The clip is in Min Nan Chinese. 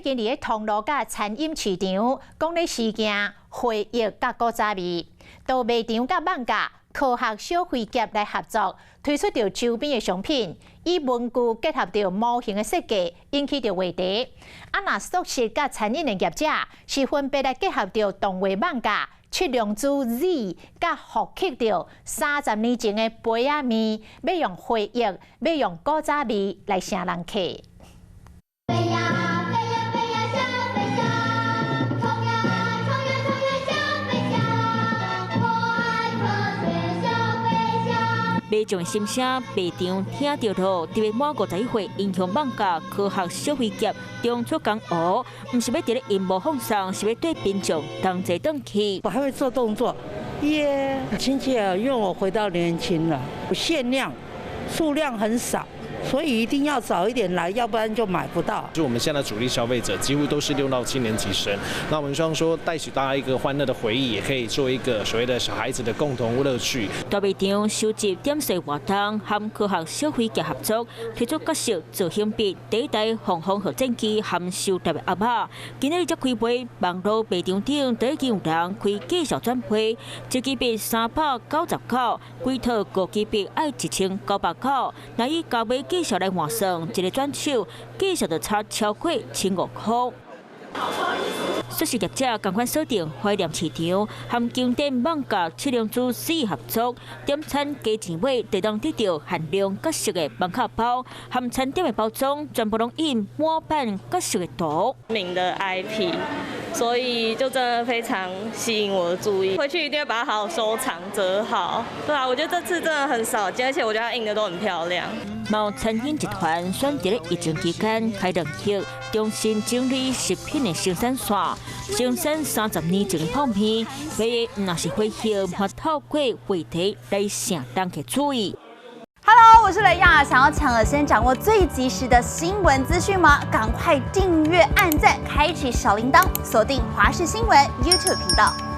近佇咧通路佮餐飲市場，講咧試鏡回憶佮古早味，到賣場佮艋舺科學小飛俠來合作，推出著周邊的商品，以文具結合著模型的設計，引起著話題。啊，若速食佮餐飲的業者是分別來結合著動畫艋舺七龍珠 Z，佮復刻著30年前的杯仔麵，欲用回憶，欲用古早味來吸人客。飛呀飛呀飛呀小飛俠，衝呀衝呀衝呀小飛俠，我愛科學小飛俠。民眾的心聲，賣場聽著囉。佇咧滿51歲英雄艋舺科學小飛俠重出江湖，毋是欲佇咧螢幕放送，是欲綴民眾同齊轉去。我還會做動作，耶，親切啊，因為我回到年輕了，限量，數量很少。所以一定要早一點來，要不然就買不到。就我們現在主力消費者幾乎都是6到7年級生，那我們希望說帶起大家一個歡樂的回憶，也可以做一個所謂的小孩子的共同樂趣。大賣場收集點稅活動，和科學小飛俠合作，推出角色造型筆、第一代黃蜂號戰機和收集的盒仔。今日才開賣，網路賣場頂都已經有人開介紹轉批，一支筆399，規套五支筆愛1999。若以加買介紹來換算，一個轉手價數就差超過1500塊。速食業者仝款鎖定懷念市場，和經典艋舺七龍珠 Z 合作，點餐加錢買，就當得到限量角色的網卡包，和餐點的包裝全部攏印滿版角色的圖。名的 IP，所以就真的非常吸引我的注意，回去一定要把它好好收藏折好。對啊，我覺得這次真的很少見，而且我覺得它印的都很漂亮。某餐飲集團選擇咧疫情期間開兩客，重新整理食品的生產線，生產30年前的泡麵，賣的毋但是回憶，嘛透過話題來吸人客注意。 Hello，我是雷亞，想要搶先掌握最及時的新聞資訊嗎？趕快訂閱、按讚、開啟小鈴鐺，鎖定華視新聞 YouTube 頻道。